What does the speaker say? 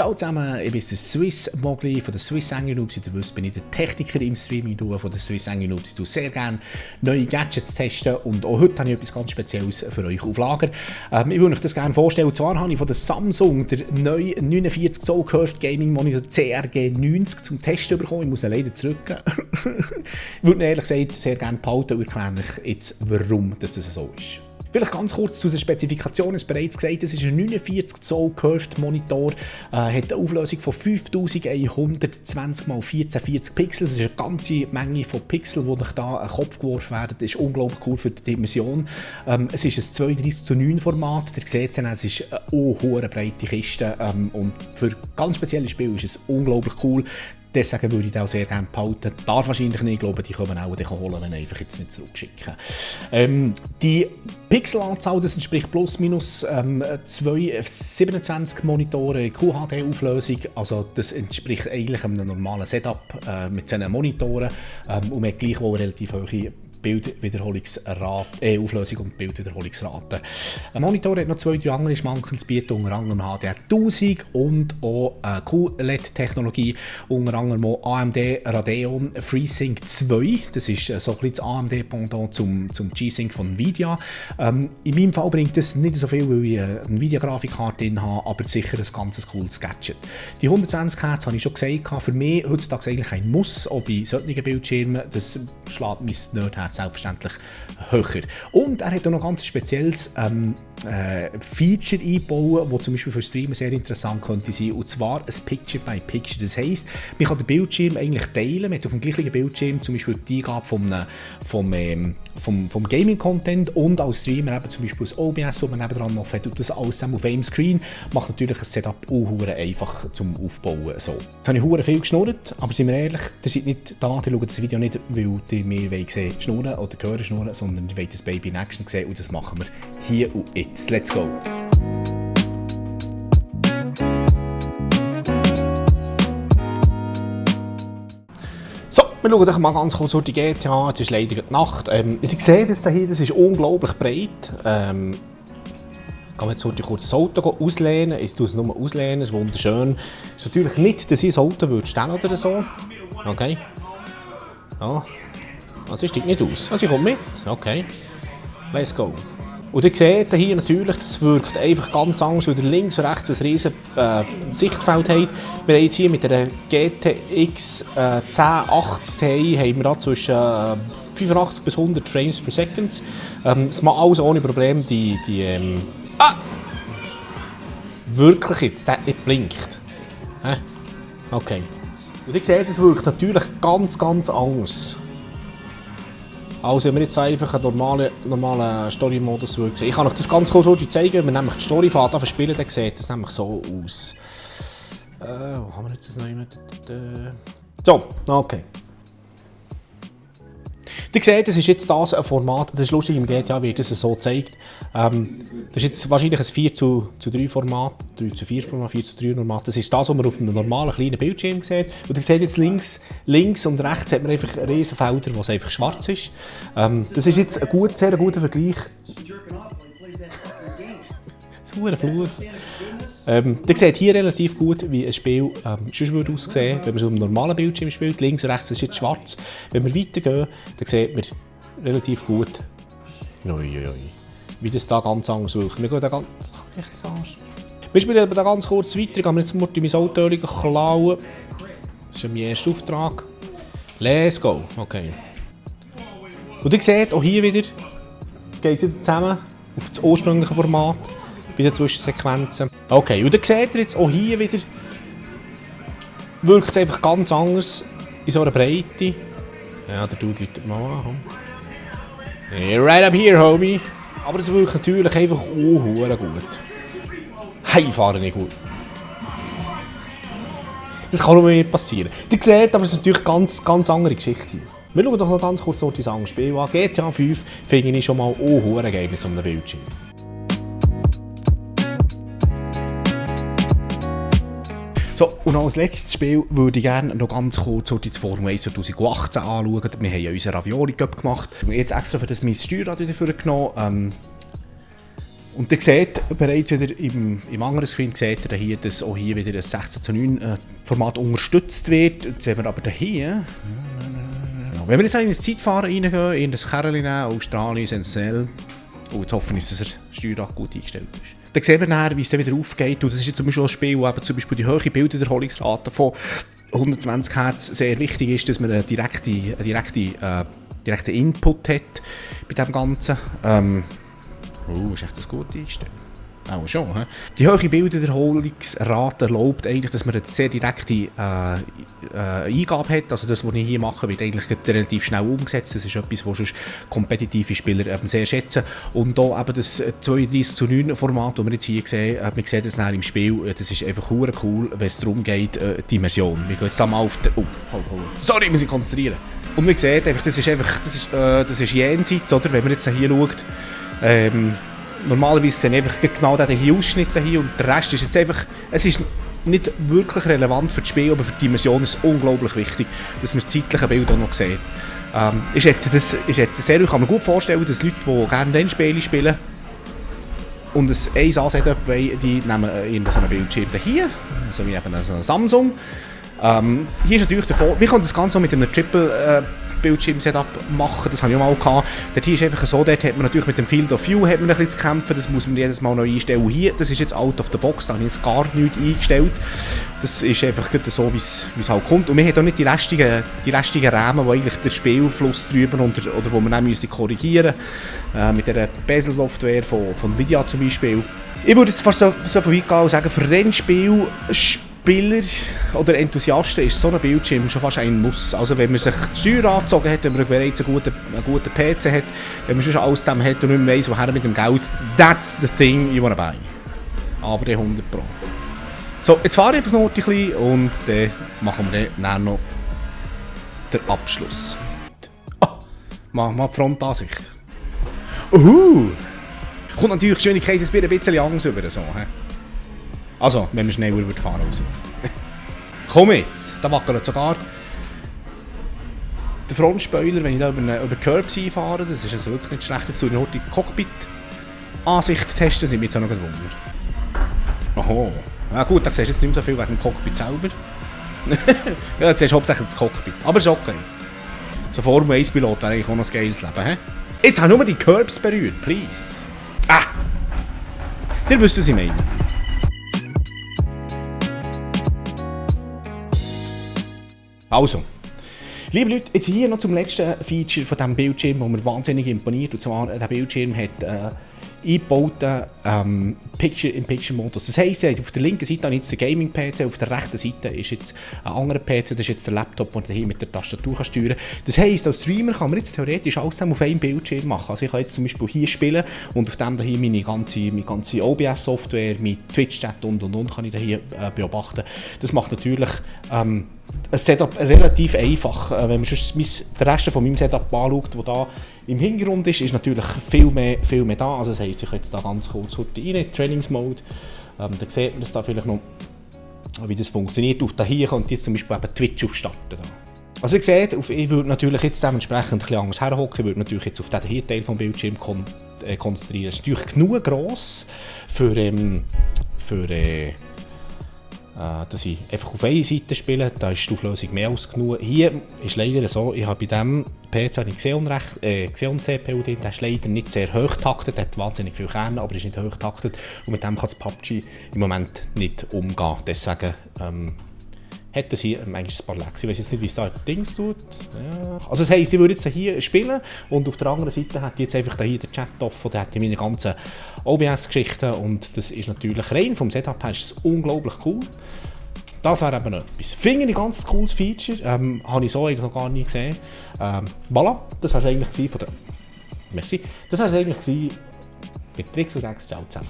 Ciao zusammen, ich bin der Swiss Mogli von der Swiss Angry Noobs. Ihr wisst, bin ich der Techniker im Streaming von der Swiss Angry Noobs. Ich tue sehr gerne neue Gadgets testen und auch heute habe ich etwas ganz Spezielles für euch auf Lager. Ich würde euch das gerne vorstellen. Und zwar habe ich von der Samsung den neuen 49 Zoll Curved Gaming Monitor CRG90 zum Testen bekommen. Ich muss ihn leider zurückgeben. Ich würde ihn ehrlich gesagt sehr gerne behalten und erkläre euch jetzt, warum das so ist. Vielleicht ganz kurz zu der Spezifikation, es bereits gesagt, es ist ein 49 Zoll Curved Monitor, hat eine Auflösung von 5120 x 1440 Pixel. Das ist eine ganze Menge von Pixeln, die euch da an den Kopf geworfen werden. Das ist unglaublich cool für die Dimension. Es ist ein 32:9 Format, ihr seht es ist eine hohe breite Kiste und für ganz spezielle Spiele ist es unglaublich cool. Deswegen würde ich den auch sehr gerne behalten. Darf wahrscheinlich nicht, ich glaube, die können wir auch holen, wenn einfach jetzt nicht zurückschicken. Die Pixelanzahl, das entspricht plus minus 27 Monitore QHD-Auflösung. Also das entspricht eigentlich einem normalen Setup mit 10 Monitoren und man hat gleichwohl relativ hohe Auflösung und Bildwiederholungsrate. Ein Monitor hat noch 2-3 andere Schmanken zu bieten, unter anderem HDR1000 und auch QLED-Technologie, unter anderem auch AMD Radeon FreeSync 2. Das ist so ein bisschen das AMD-Pendant zum G-Sync von Nvidia. In meinem Fall bringt das nicht so viel, weil ich eine Nvidia-Grafikkarte drin habe, aber sicher ein ganz cooles Gadget. Die 120 Hz habe ich schon gesagt, für mich heutzutage eigentlich ein Muss, auch bei solchen Bildschirmen. Das schlägt mein Nerdherz selbstverständlich höher. Und er hat auch noch ganz spezielles Feature einbauen, das zum Beispiel für Streamer sehr interessant könnte sein, und zwar ein Picture-by-Picture. Das heisst, man kann den Bildschirm eigentlich teilen, man hat auf dem gleichen Bildschirm zum Beispiel die Eingabe vom Gaming-Content und als Streamer eben zum Beispiel das OBS, das man nebenan noch hat, und das alles auf einem Screen macht natürlich ein Setup auch einfach zum Aufbauen. So. Jetzt habe ich viel geschnurrt, aber sind wir ehrlich, ihr seid nicht da, ihr schaut das Video nicht, weil ihr mir sehen schnurren oder hören schnurren, sondern ihr wollt das Baby in Action sehen und das machen wir hier und jetzt. Let's go! So, wir schauen doch mal ganz kurz durch die GTA. Jetzt ist leider die Nacht. Ihr seht das hier, das ist unglaublich breit. Gehen wir jetzt heute kurz das Auto auslehnen. Ich tue es nur auslehnen, das ist wunderschön. Es ist natürlich nicht, dass ich das Auto stellen oder so. Okay. Ja. Also, es steigt nicht aus. Also, ich komme mit. Okay. Let's go. Und ihr seht hier natürlich, das wirkt einfach ganz anders, weil ihr links und rechts ein riesiges Sichtfeld habt. Wir haben jetzt hier mit der GTX 1080 Ti haben wir da zwischen 85 bis 100 Frames per Second. Das macht alles ohne Probleme. Wirklich jetzt, der nicht blinkt. Okay. Und ihr seht, es wirkt natürlich ganz anders. Also wenn wir jetzt einfach einen normalen Story-Modus sehen. Ich kann euch das ganz kurz zeigen, wenn wir nämlich die Story spielen, dann sieht das nämlich so aus. Wo haben wir jetzt das noch mit? So, okay. Ihr seht, das ist jetzt das ein Format, das ist lustig, im GTA wird das so gezeigt. Das ist jetzt wahrscheinlich ein 4:3 Format, 3:4 Format, 4:3 Format. Das ist das, was man auf einem normalen kleinen Bildschirm sieht. Und ihr seht jetzt links und rechts hat man einfach riesen Felder, wo es einfach schwarz ist. Das ist jetzt ein sehr guter Vergleich. Das ist ein Fluch. Ihr seht hier relativ gut, wie ein Spiel sonst würde aussehen, wenn man es auf einem normalen Bildschirm spielt. Links und rechts ist jetzt schwarz. Wenn wir weitergehen, dann sieht man relativ gut, wie das da ganz anders wirkt. Wir gehen da ganz... Wir spielen da ganz kurz weiter. Gehen wir jetzt mal mein Auto klauen. Das ist mein erster Auftrag. Let's go. Okay. Und ihr seht, auch hier wieder geht es wieder zusammen auf das ursprüngliche Format. Bei den Zwischensequenzen. Okay, und dann seht ihr jetzt auch hier wieder, wirkt es einfach ganz anders in so einer Breite. Ja, der Dude läutet mal an. Hey, right up here, homie. Aber es wirkt natürlich einfach gut. Hey, fahre nicht gut. Das kann nur mir passieren. Ihr seht, aber es ist natürlich eine ganz andere Geschichte hier. Wir schauen doch noch ganz kurz durch die anderen Spiele an. GTA 5 finde ich schon mal geil mit so einem Bildschirm. So, und als letztes Spiel würde ich gerne noch ganz kurz das Formel 1 2018 anschauen. Wir haben ja unseren Ravioli Cup gemacht. Ich habe jetzt extra für das mein Steuerrad wieder vorgenommen. Und ihr seht bereits wieder im anderen Screen, seht ihr hier, dass auch hier wieder das 16:9 Format unterstützt wird. Jetzt sehen wir aber hier, wenn wir jetzt in das Zeitfahren reingehen, in das Kerl nehmen, Australien, sensationell. Und jetzt hoffen wir, dass der Steuerrad gut eingestellt ist. Dann sehen wir nachher, wie es dann wieder aufgeht. Und das ist jetzt zum Beispiel ein Spiel, wo eben zum Beispiel die hohe Bildwiederholungsrate von 120 Hz sehr wichtig ist, dass man einen direkten Input hat bei dem Ganzen. Ist echt das gut eingestellt? Auch schon. He? Die hohe Bildwiederholungsrate erlaubt eigentlich, dass man eine sehr direkte Eingabe hat. Also das, was ich hier mache, wird eigentlich relativ schnell umgesetzt. Das ist etwas, was sonst kompetitive Spieler sehr schätzen. Und hier eben das 32:9 Format, das wir jetzt hier sehen, man sieht das nachher im Spiel, das ist einfach cool, wenn es darum geht, die Immersion. Wir gehen jetzt einmal auf den... Sorry, ich muss mich konzentrieren. Und man sieht einfach, das ist jenseits, oder? Wenn man jetzt hier schaut, normalerweise sind einfach genau diese Ausschnitte hier und der Rest ist jetzt einfach, es ist nicht wirklich relevant für das Spiel, aber für die Immersion ist es unglaublich wichtig, dass man das zeitliche Bild auch noch sieht. Ist jetzt sehr, ich kann mir gut vorstellen, dass Leute, die gerne Rennspiele spielen und ein 1A-Setup wollen, die nehmen irgendeinen Bildschirm hier, so wie eben so einen Samsung. Hier ist natürlich der Vorteil, wir können das Ganze auch mit einem Triple-Bildschirm-Setup machen, das habe ich auch mal gehabt. Dort hier ist einfach so, dort hat man natürlich mit dem Field of View hat man ein bisschen zu kämpfen, das muss man jedes Mal noch einstellen. Hier, das ist jetzt out of the box, da habe ich jetzt gar nichts eingestellt. Das ist einfach so, wie es halt kommt. Und wir haben auch nicht die restigen Rahmen, die eigentlich den Spielfluss drüber oder wo man dann korrigieren müsste. Mit der Bezel-Software von Nvidia zum Beispiel. Ich würde jetzt fast so weit gehen und sagen, für Rennspiel Spieler oder Enthusiasten ist so ein Bildschirm schon fast ein Muss. Also wenn man sich die Steuer angezogen hat, wenn man bereits einen guten PC hat, wenn man schon alles zusammen hat und nicht mehr weiss, woher mit dem Geld, that's the thing you wanna buy. Aber der 100 Pro. So, jetzt fahre ich einfach noch ein bisschen und dann machen wir dann noch den Abschluss. Machen wir die Frontansicht. Kommt natürlich die Geschwindigkeit ein bisschen anders über. So, he? Also, wenn wir schneller fahren würde. Komm jetzt! Da wackelt sogar der Frontspoiler, wenn ich da über Curbs einfahre. Das ist also wirklich nicht schlecht. Jetzt tue ich noch die Cockpit-Ansicht testen, sind wir jetzt auch noch gewundert. Oho. Ja gut, da siehst du jetzt nicht mehr so viel wegen dem Cockpit selber. Ja, du siehst hauptsächlich das Cockpit. Aber ist okay. So Formel 1-Pilot wäre eigentlich auch noch ein geiles Leben. He? Jetzt habe ich nur die Curbs berührt, please. Ihr wisst, was ich meine. Also, liebe Leute, jetzt hier noch zum letzten Feature von diesem Bildschirm, das mir wahnsinnig imponiert. Und zwar, dieser Bildschirm hat eingebauten Picture-in-Picture-Modus. Das heisst, auf der linken Seite habe ich jetzt den Gaming-PC, auf der rechten Seite ist jetzt ein anderer PC, das ist jetzt der Laptop, den ich hier mit der Tastatur steuern kann. Das heisst, als Streamer kann man jetzt theoretisch alles auf einem Bildschirm machen. Also ich kann jetzt zum Beispiel hier spielen und auf dem hier meine ganze OBS-Software, mein Twitch-Chat und kann ich hier beobachten. Das macht natürlich ein Setup relativ einfach. Wenn man schon den Rest von meinem Setup anschaut, der da im Hintergrund ist natürlich viel mehr da. Also das heisst, ich kann jetzt da ganz kurz rein, Trainingsmode. Dann sieht man das da vielleicht noch, wie das funktioniert. Und hier könnte jetzt zum Beispiel eben Twitch aufstarten. Da. Also ihr seht, ich würde natürlich jetzt dementsprechend ein bisschen anders herhocken. Ich würde natürlich jetzt auf diesen hier Teil des Bildschirms konzentrieren. Es ist natürlich genug gross dass ich einfach auf einer Seite spiele, da ist die Auflösung mehr als genug. Hier ist leider so, ich habe bei diesem PC eine Xeon-CPU drin, der ist leider nicht sehr hoch taktet, der hat wahnsinnig viele Kerne, aber ist nicht hoch taktet und mit dem kann das PUBG im Moment nicht umgehen. Deswegen hat das hier manchmal ein paar Lags. Ich weiß jetzt nicht, wie es da Dings tut. Ja. Also das heisst, ich würde jetzt hier spielen und auf der anderen Seite hätte ich jetzt einfach hier den Chat offen, oder hätte ich meine ganzen OBS-Geschichten und das ist natürlich rein vom Setup her ist das unglaublich cool. Das wäre eben etwas. Finde ich ein ganz cooles Feature, habe ich so eigentlich noch gar nie gesehen. Voilà, das war es eigentlich von der... Merci. Das war es eigentlich mit Tricks und Gags. Ciao zusammen.